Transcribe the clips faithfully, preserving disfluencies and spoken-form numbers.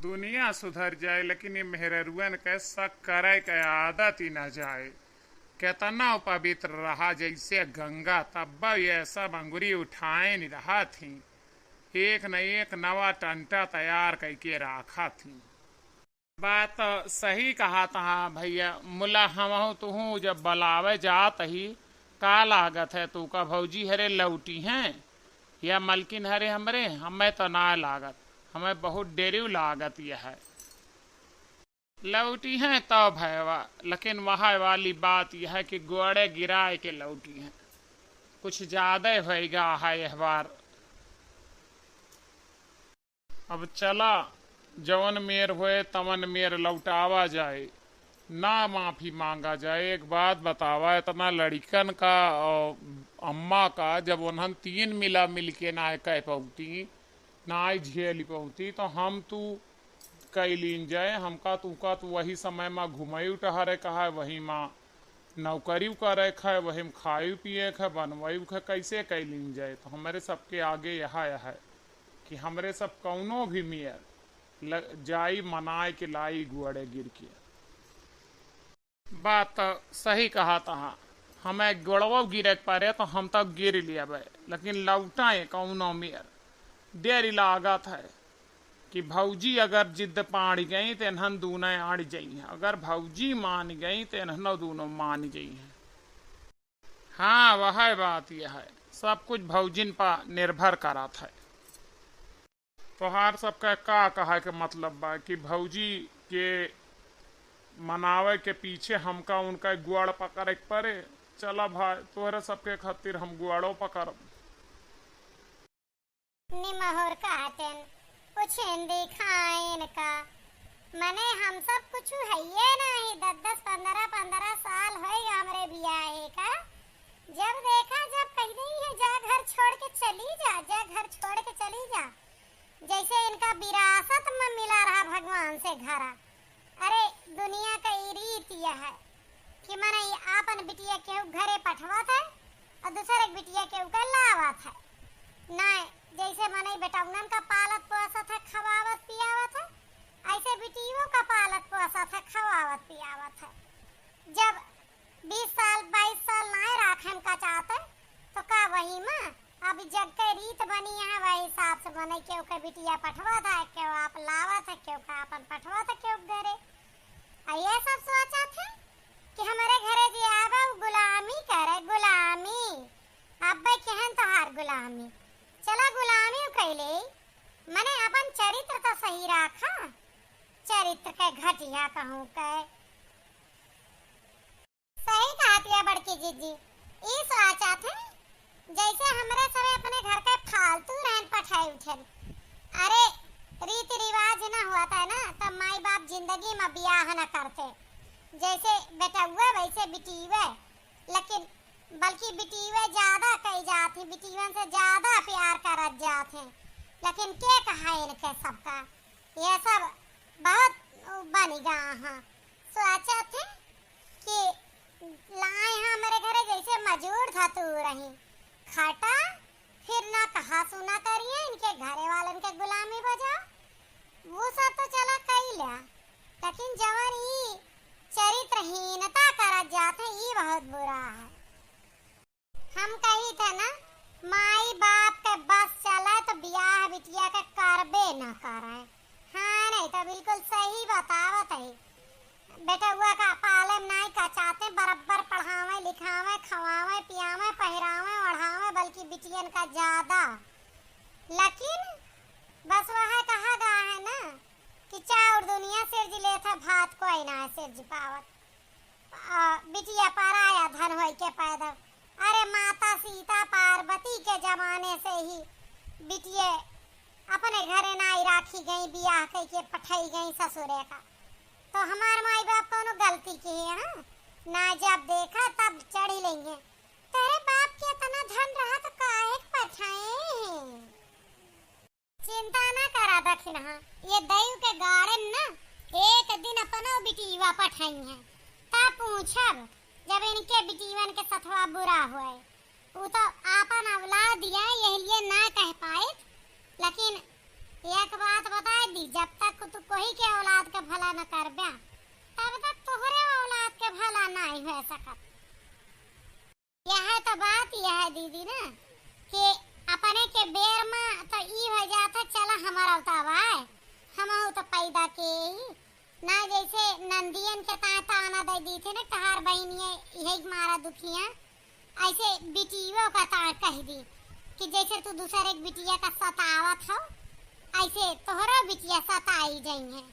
दुनिया सुधर जाए, लेकिन ये मेहररुअन के शक करे के आदत ही न जाए। केतना पवित्र रहा, जैसे गंगा, तब ये सब अंगुरी उठाए नहीं रहा थी, एक न एक नवा टंटा तैयार करके रखा थी। बात सही कहा तहा भैया, मुला हमहू तुहू जब बलावे जात ही, का लागत है तू का भौजी हरे लौटी हैं या मलकिन हरे हमरे? हमें तो ना लागत, हमें बहुत डेरिव लागत यह है। लौटी हैं तो भयवा, लेकिन वह वाली बात यह है कि गोड़े गिराए के लौटी हैं, कुछ ज्यादा होएगा है यह बार। अब चला, जवन मेर होए तवन मेर लौटावा जाए, ना माफी मांगा जाए। एक बात बतावा, इतना लड़िकन का और अम्मा का, जब उन्हन तीन मिला मिलके ना कह पौती, ना झेल पौती, तो हम तू कई लीन जाए। हमका तू का तू वही समय मा घुमाई टहरे कहा, वही मा नौकरी करे खाए, वही मा खाई पिए खाए, बनवाई खाए, कैसे कई लीन जाए? तो हमरे सबके आगे यह है कि हमरे सब कौनो भी मेर ल-, जाई मनाए के लाई गुआड़े गिर के। बात तो सही कहा तहा, हमें गोड़वा गिरे के परे तो हम तो गिर लियाबे, लेकिन लौटाए कौनो मेर। देरी लागत है कि भौजी अगर जिद पाड़ गई तो इन्हन दूनो आड़ जाई हैं, अगर भौजी मान गई तो इन्हनो दूनो मान जाई हैं। हाँ, वह बात यह है, सब कुछ भौजिन पर निर्भर करत है। तोहार सबका का कहे के मतलब बा कि भौजी के मनावे के पीछे हमका उनका गोड़ पकड़े के परे? चला भाई, तोहरे सबके खातिर हम गोड़ो पकड़ब। निमहुर काटेन, पुछेन दिखाएन का, मने हम सब कुछ हइये नाही, दस दस, पन्द्रह पन्द्रह साल होए हमरे बियाहे का। जब देखा, जब कह दई है, "जा घर छोड़ के चली जा, जा घर छोड़ के चली जा।" जैसे इनका विरासत में मिला रहा भगवान से घरा। अरे, दुनिया का ई रीत यह है कि मनई आपन बिटिया केहू घरे पठवत है और दूसरे के बिटिया केहू के लावत है। नाय, जैसे मनई बेटौनन का पालत पोसत है, खवावत पियावत है, ऐसे बिटियों का पालत पोसत है, खवावत पियावत है। जब बीस साल, बाईस साल नाय राखेम का चाहते, तो का वही मा अब जग के रीत बनी है, वही हिसाब से बने, केहू के बिटिया पठवा था, केहू आप लावा था, केहू का आपन पठवा था, केहू घरे। आ ये सब सोचा थे कि हमरे घरे जे आवे, उ गुलामी करे, गुलामी। अब्बे केहन तोहार गुलामी? चला गुलामी उ कैले, मने अपन चरित्र तो सही राखा, चरित्र के घटिया कहूँ के। सही कहत या बड़की जीजी, ई सोचा थे, जैसे हमरे सरे अपने घर के फालतू रहन पठाई उठेन। अरे, रीति रिवाज न हुआ था ना, तब माई बाप जिंदगी में बियाह न करते। जैसे बेटउआ वैसे बिटिवे, लेकिन बल्कि बिटिवे ज्यादा कई जात ही, बिटिवन से ज्यादा प्यार करत जात हैं। लेकिन के कहा इनके सबका? ये सब बहुत बन गया हाँ। सोचा थे कि लाए हैं हमरे घरे जैसे मजूर धतूर रही। खटा, फिर ना कहा सुना करिए, इनके घरे वालन के गुलामी बजाओ। वो सब तो चला कई लिया, लेकिन जवन ई चरित्रहीनता करत जात है, ई बहुत बुरा है। हम कही थे ना, माई बाप के बस चले तो बियाह बिटिया के करबे न करे। हाँ, नहीं तो बिल्कुल सही बतावत है। बेटउआ का पाले में नाई कचाते, बरब्बर पढ़ावे, लिखावे, खवावे, पियावे, पहिरावे, ओढ़ावे, बल्कि बिटियन का ज्यादा। लेकिन बस वह कहा गया है ना कि चाउर दुनिया सिरज लेत है, भात कोई ना सिरज पावत। आ, बिटिया पराया धन होई के पैदा। अरे माता सीता पार्वती के जमाने से ही बिटिये अपने घरे नाई राखी गई, बियाह कई के पठाई गई ससुरे का। तो हमार माई बाप कौनो गलती की है, हाँ? ना जब देखा तब चढ़ी लेंगे। तेरे बाप के इतना धन रहा तो काहे के पठाए हैं? चिंता ना करा दखिनहा, ये दयू के गाड़न न एक दिन अपनो बिटिया पठाई है। ता पूछब जब इनके बिटियवन के सथवा बुरा होए। उ तो आपन औलाद दिया, यही लिए ना कह पाए, लेकिन एक बात बता दी, जब तक तू कोई के औलाद के भला न करब्या, तब तक तोहरे औलाद के भला नाहीं होइ सकत। यह तो बात यह है दीदी ना, कि अपने के बेर मा तो ई होइ जात है, चला हमार अवतावा है, हमहू तो पैदा के ही ना, जैसे नंदियन के ताय ताना दे दी थे ना, तहार बहिनिये यही मारा दुखिया, ऐसे बिटियों का ताय कह दी कि जैसे तू दूसर एक बिटिया का सतावत हो, ऐसे तोहरो बिटिया सताई जइहैं।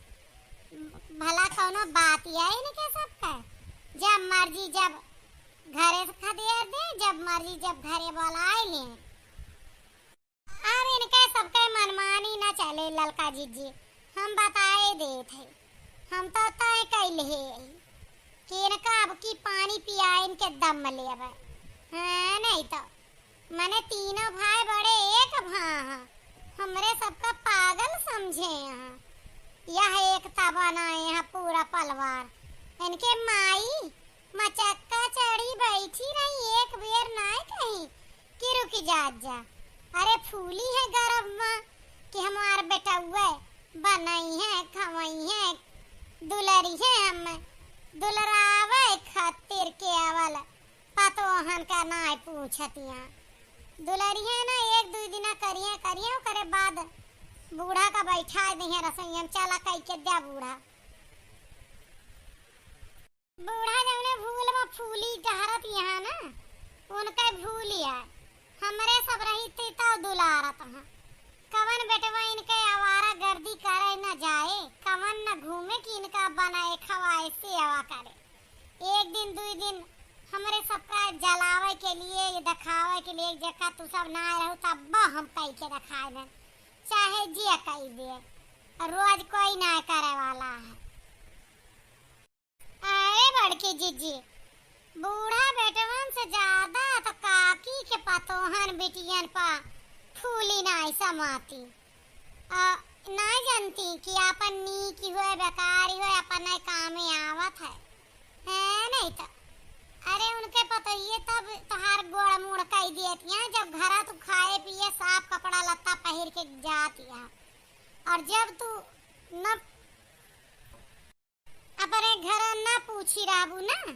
भला कौनो बात यही न के सबका, जब मर्जी जब घरे से खदेड़ दे, जब मर्जी जब घरे बोलाए ले। अब इनके सबके मनमानी न चले ललका जिज्जी, हम बताए देत है, हम तो तय कैले है कि इनका अब की पानी पिया इनके दम लेवे। हाँ, नहीं तो मने तीनों भाई बड़े एक भा हैं, हमरे सबका पागल समझे हैं। यह एकता बनाए हैं पूरा पलवार। इनके माई मचक्का चढ़ी बैठी रही, एक बेर नाय कही कि रुक जात जा। अरे फूली है गर्व मा कि हमार बेटउए बनई है, खवई है, दुलरी है, हम दुलरावे खातिर के आवल पतोहन का नाय पूछतिया। दुलरी है ना, एक दुइ दिना करिए, करिए, ओकरे बाद बूढ़ा का बैठा दिहे रसोई में, चला कई के द्या बूढ़ा। बूढ़ा जौने भूल मा फूली डहरत यहाँ ना, उनके भूल यार। हमरे सब रहित तो दुलारत हैं। कवन बेटवा इनके आवारा गर्दी करे न जाए, कवन न घूमे कि इनका बनाए खवाए सेवा करे। एक दिन दुइ दिन हमरे सबका जलावे के लिए, ये दिखावे के लिए, जेका तू सब ना रहू तब हम कई के दिखाए देन, चाहे जे कई दे, रोज कोई ना करे वाला है। अरे बड़की जिज्जी, बूढ़ा बेटवन से ज्यादा तो काकी के पतोहन बिटियन पा फूली नाई समाती। आ, नाई जानती कि आपन नीक होए, बेकार होए, अपने कामे आवत है। है नहीं तो। अरे उनके पतोहिए तब तोहार गोड़ मुड़ कई दियतिया, जब घरा तू खाए पिए साफ कपड़ा लत्ता पहिर के जातिया। और जब तू न अपने घर ना पूछी रहबू ना,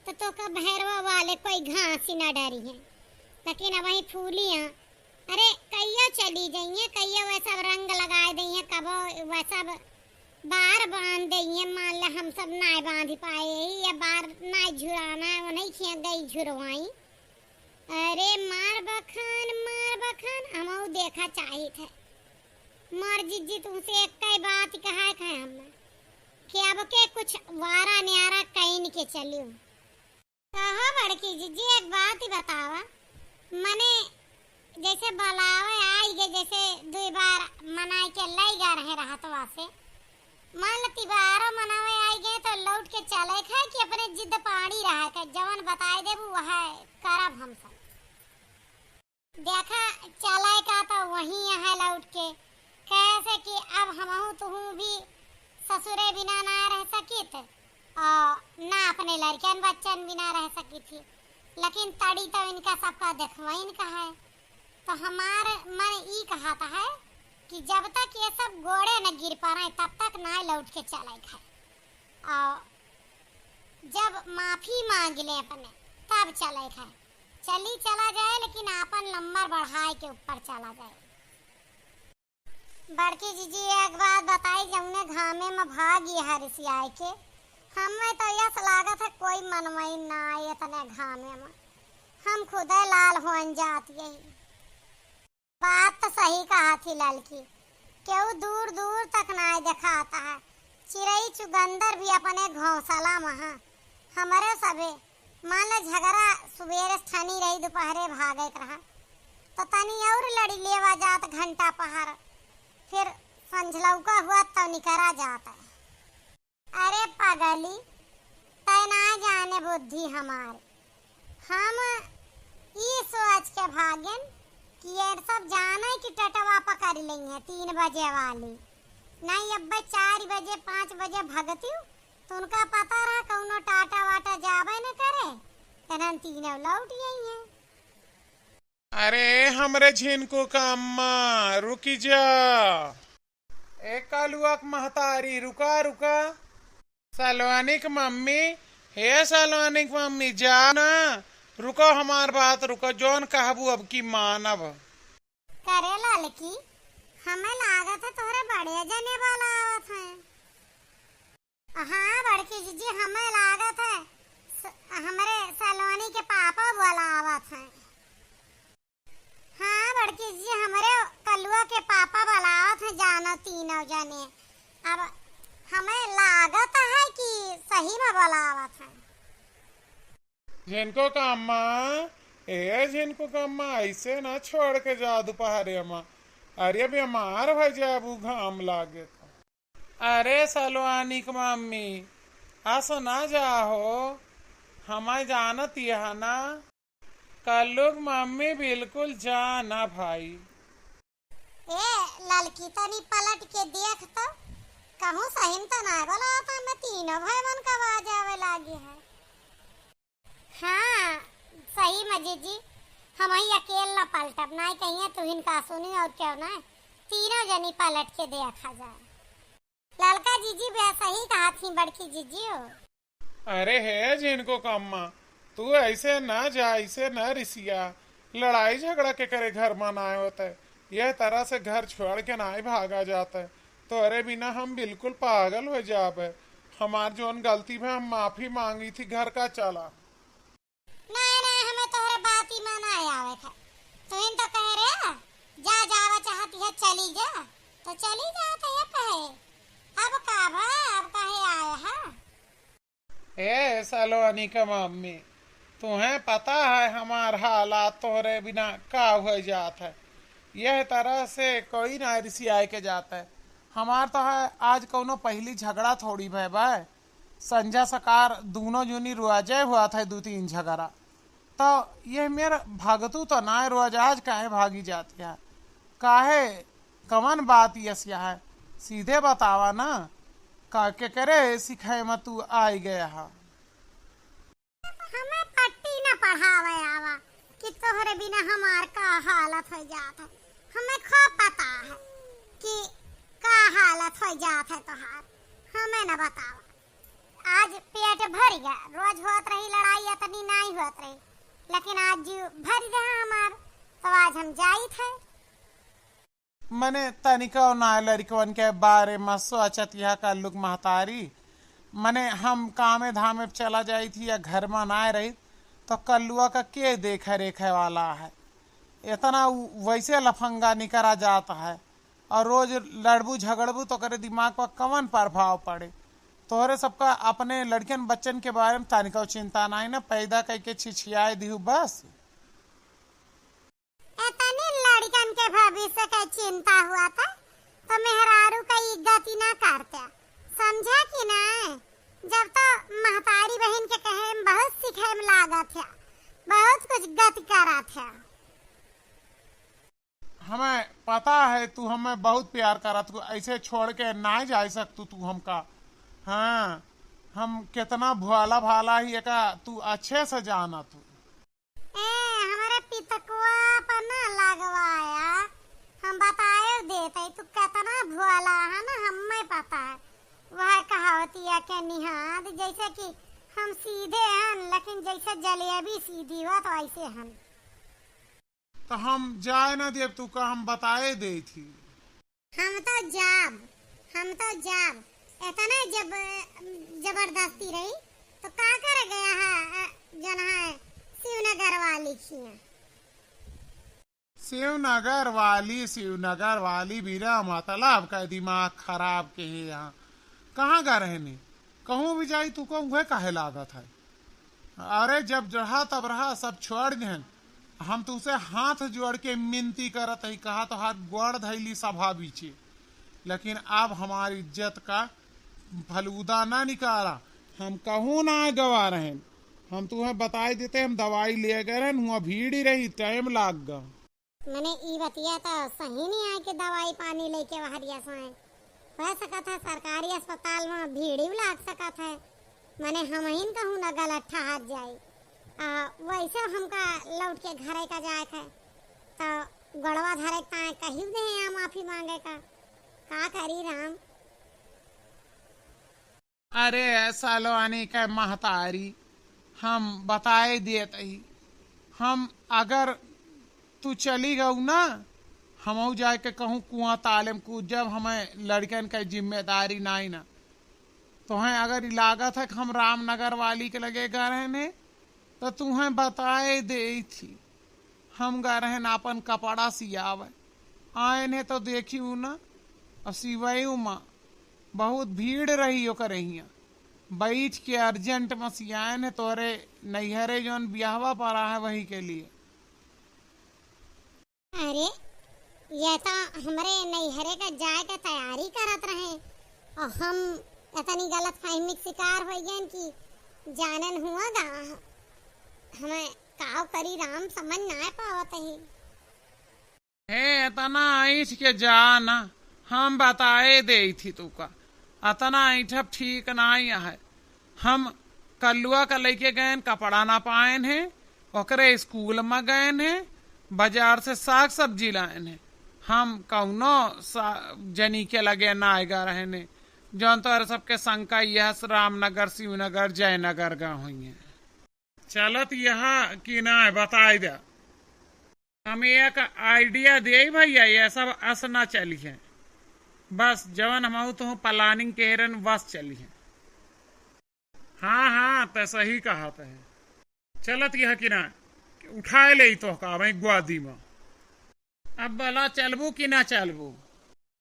तो तोका भैरवा वाले कोई घास ही ना डरी है। लेकिन अब वही फूली हैं, अरे कहियो चली जइए, कहियो वह सब रंग लगाए दइए, कबो वह सब बार बांध दइए। मान ले हम सब नाय बांध पाए ही, या बार नाय झुराना है, वो नहीं खिया गई झुरवाई। अरे मार बखान, मार बखान, हमहू देखा चाहित है। मार जिज्जी तुमसे एक कई बात कहा है हमें कि अब के कुछ वारा न्यारा कईन के चलियो। कहा बड़की जिज्जी, एक बात ही बतावा, मने जैसे बलावे आई गए, जैसे दुई बार मनाई के लई गा रहे रहतवा से, मान ल तिबारो मनावे आई गए तो लौट के चले खाए कि अपने जिद पाड़ी रहा के जवन बताए देबू वह करब हम सब। देखा चले का तो वही है लौट के, कैसे कि अब हमहू तुहू भी ससुरे बिना ना रह सकित और ना अपने लड़कन बच्चन बिना रह सकित ही, लेकिन तड़ी तो इनका सबका देखवाइन का है। तो हमार मन ई कहत है कि जब तक ये सब गोड़े न गिर पड़े तब तक ना लौट के चले खाए। और जब माफी मांग ले अपने तब चले खाए। चली चला जाए लेकिन आपन नंबर बढ़ाए के ऊपर चला जाए। बड़की जिज्जी एक बात बताई, जौने घामे में भाग ये हरिसियाए के, हमें तो यस लागत है कोई मनवई ना आए इतने घामे में। हम खुदे लाल होन जात यही। बात तो सही कहा थी ललकी, केहू दूर दूर तक नाय देखाता है। चिरई चुगंदर भी अपने घोंसला में है। हमरे सबे मान ले झगड़ा सुबेरे से ठनी रही, दोपहरे भागे के रहा, तो तनी और लड़ी लेवा जात घंटा पहर, फिर संझलौका हुआ तो निकरा जात है। अरे पगली, तै ना जाने बुद्धि हमार। हम ई सोच के भागेन कि ये सब जाने कि टटवा पकड़ लेंगे तीन बजे वाली। नहीं, अब्बे चार बजे, पाँच बजे भगतियो, तो उनका पता रहा कौनो टाटा वाटा जाबे न करे, तनन तीनों लौट गई हैं। अरे हमरे झिनको का अम्मा, रुकी जा। ए कलुआ क महतारी, रुका, रुका। सलोनी क मम्मी, हे सलोनी क मम्मी, जा ना, रुको, हमार बात रुको, जौन कहबू अब की मानब। करे ललकी, हमें लागत है तोहरे बड़े जने बोलावत हैं। हाँ बड़की जीजी, हमें लागत है स-, हमरे सलोनी के पापा बोलावत हैं। हाँ बड़की जीजी, हमरे कलुआ के पापा बोलावत हैं, जानो तीनों जने। अब हमें लागत है कि सही में बोलावत हैं। झिनको क अम्मा, ए झिनको क अम्मा, ऐसे ना छोड़ के जा दुपहरे में। अरे बीमार हो जाबू घाम लागे तो। अरे सलोनी क मम्मी, अस ना जाहो, हमें जानत यह ना। कल्लू क मम्मी बिल्कुल जा ना भाई। ए ललकी, तनी पलट के देख तो, कहूँ सही में तो ना बोला था, मैं तीनों भाई मन का आवाज आवे लागी है। हाँ, सही में जीजी, हमहीं अकेल न पलटब, नाहीं कहिए तुहिन का सुनी और क्यों ना, तीनों जनी पलट के देखा जाए। ललका जीजी बे सही कहा थी बड़की जीजी हो। अरे हे झिनको क अम्मा, तू ऐसे ना जा, ऐसे ना रिसिया, लड़ाई झगड़ा के करे घर में ना होत है, यह तरह से घर छोड़ के ना भागा जात है। तोरे बिना हम बिल्कुल पागल हो जाबे। हमार जौन गलती भे, हम माफी मांगी थी, घर का चला। नाहीं, नाहीं, हमें तोहरे बाती में नाहीं आवे था। तुहिन तो कहे रे, जा, जावा चाहती है, चली जा। तो चली जा, तो ये कहे, अब का भा, अब काहे आए हा? ए सलोनी क मम्मी, तुहें पता है हमार हालात तोहरे बिना का हो जात है। यह तरह से कोई ना रिसियाए के जात है। हमार तो है आज कौनो पहली झगड़ा थोड़ी भय बा। संझा सकार दूनो जूनी रोजे हुआ था दू तीन झगड़ा। तो ये मेर भागतू तो ना रोज, आज काहे भागी जाती है? काहे, कवन बात यस है? सीधे बतावा ना, का केकरे सिखाए में तू आई गया हा? हमें पट्टी न पढ़ावे आवा कि तोहरे बिना हमार का हालत हो जात है। हमें खूब पता है कि का हालत हो जात है तोहार। हमें न बतावा। आज पेट भर गया, रोज होत रही लड़ाई, इतनी नाई होत रही, लेकिन आज जीव भर गया हमार, तो आज हम जाइत है। मने तनिको ना लड़कवन के बारे में सोचत यह कल्लुक महतारी। मने हम कामे धामे चला जाइत ही या घर में ना रही, तो कल्लुआ का के देखे रेखे वाला है? इतना उ-, वैसे लफंगा निकरा जात है। और रोज लड़बू झगड़बू तो ओकरे दिमाग पर कवन प्रभाव पड़े? तोहरे सबका अपने लड़कन बच्चन के बारे में तनिको चिंता नाई ना, पैदा कइके छिछियाए दिहू बस। इतने लड़कन के भविष्य के चिंता हुआ था तो मेहरारू का ई गति ना करते, समझा कि ना? जब तो महतारी बहन के कहे में बहुत सीखे में लागत है, बहुत कुछ गति करत है। हमें पता है तू हमें बहुत प्यार करत हो, ऐसे छोड़ के ना जा सकतू तू हमका। हाँ, हम कितना भोला भाला ही एका तू अच्छे से जानत हो। ए, हमरे पितकुआ पर ना लगवाया, हम बताए देते तू कितना भोला है ना, हमें पता है। वह कहावतिया के निहाद जैसे कि हम सीधे हन, लेकिन जैसे जलेबी सीधी हुआ तो ऐसे हन। तो हम जाए ना देब, तू का हम बताए देई थी। हम तो जाब, हम तो जाब। इतना जब, जबरदस्ती रही तो का करे गया है, अ, जौन है शिवनगर वाली खिया। शिवनगर वाली, शिवनगर वाली बिना मतलब का दिमाग खराब के है यहाँ। कहाँ का रहनी? कहूँ भी जाई तू को उहे काहे लागत है? अरे जब रहा तब रहा, सब छोड़ देहन। हम तुमसे हाथ जोड़ के मिनती करत हई, कहा तोहार गोड़ धैली सभा बीचे, लेकिन अब हमारी इज्जत का फलूदा ना निकाला। हम कहूँ ना गवा रहेन, हम तुम्हें बताई देते, हम दवाई ले गए रहेन, हुआ भीड़ ही रही, टाइम लाग गा। मने ई बतिया तो सही नहीं आए कि दवाई पानी लेके बहरिया से आए। हो सकत है सरकारी अस्पताल में भीड़ ही लाग सकत है, मने हमहिन कहूँ ना गलत ठहर जाई। आ, वैसे हमका लौट के घरे का जाए के, तो गोड़वा धरे के ताए कही दे या माफी मांगे का। का करी राम? अरे सलोनी के महतारी, हम बताए देत ही, हम अगर तू चली गऊ ना, हमहू जाए के कहूँ कुआं ताले में कूद जब, हमें लड़कन के जिम्मेदारी नाई ना। तोहें अगर ई लागत है कि हम रामनगर वाली के लगे गए रहने, तो तुहें बताए देई थी, हम गए रहन आपन कपड़ा सियावे। आएन है तो देखी उ ना, और सिवई मा बहुत भीड़ रही ओकर हियाँ। बैठ के अर्जेंट में सियाएन है, तोरे नैहरे जौन बियाहवा पड़ा है वही के लिए। अरे, ये तो हमरे नैहरे का जाए के तैयारी करत रहे और हम इतनी गलत फहमी के शिकार हो गए कि जानन हुआ गा। हमें काव करी राम, समझ ना पावत ही। हे, इतना ऐठ के जा ना, हम बताए देई थी तुका, इतना ऐठब ठीक नाई है। हम कल्लुआ का लइके गएन, कपड़ा ना पाएन है, ओकरे स्कूल में गएन है, बाजार से साग सब्जी लाएन है। हम कौनो सा-, जनी के लगे ना आएगा रहने, जौन तोहरे सबके शंका यह रामनगर, शिवनगर, जयनगर गा हुई है। चलत यहाँ कि ना, बताई दे। हम एक idea देई भैया, ये सब अस ना चलिहें, बस जवन हमहू तुहू planning के रन बस चलिहें। हाँ, हाँ, तै सही कहत है। चलत यह कि ना, उठाए लेई तोहका वहीं ग्वादी में। अब बोला, चलबू कि ना चलबू?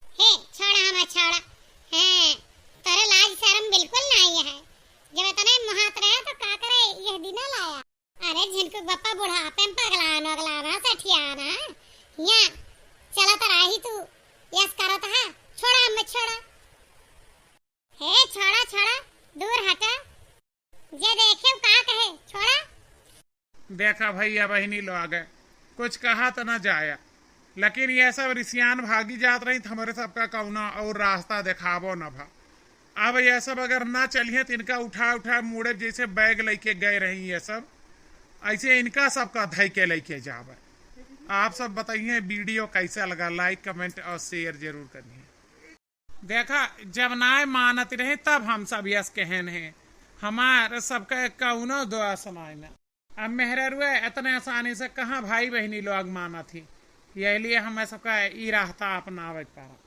हे, छोड़ा हमें, छोड़ा। हैं, तोरे लाज शर्म बिल्कुल नाई है। जब इतने मुहात रहे तो का करे यह दिना लाया? अरे झिनकू के बप्पा, बुढ़ापे में पगलान वगलान है, सठियान है। यहाँ चलत रही तू, यस करत है, छोड़ा हमें, छोड़ा। हे छोड़ा, छोड़ा, दूर हटा। जे देखे उ का कहे, छोड़ा। देखा भैया बहिनी लोग, कुछ कहा तो ना जाया, लेकिन ये सब रिसियान भागी जात रही, तो हमरे सबका कौनो और रास्ता देखाबो न भा। अब ये सब अगर ना चलिए तो इनका उठा उठा मूड़े, जैसे बैग लेके गए रही ये सब, ऐसे इनका सबका धई के लेके जावे। आप सब बताइए video कैसा लगा, like, comment और share जरूर करिए। देखा, जब नाय मानत रहे तब हम सब यस कहन है, हमार सबका कौनो दोष नाय ना। अब मेहररुए इतने आसानी से कहाँ भाई बहिनी लोग मानत ही, यही लिए हमें सबका ई रास्ता अपनावे के पड़ा।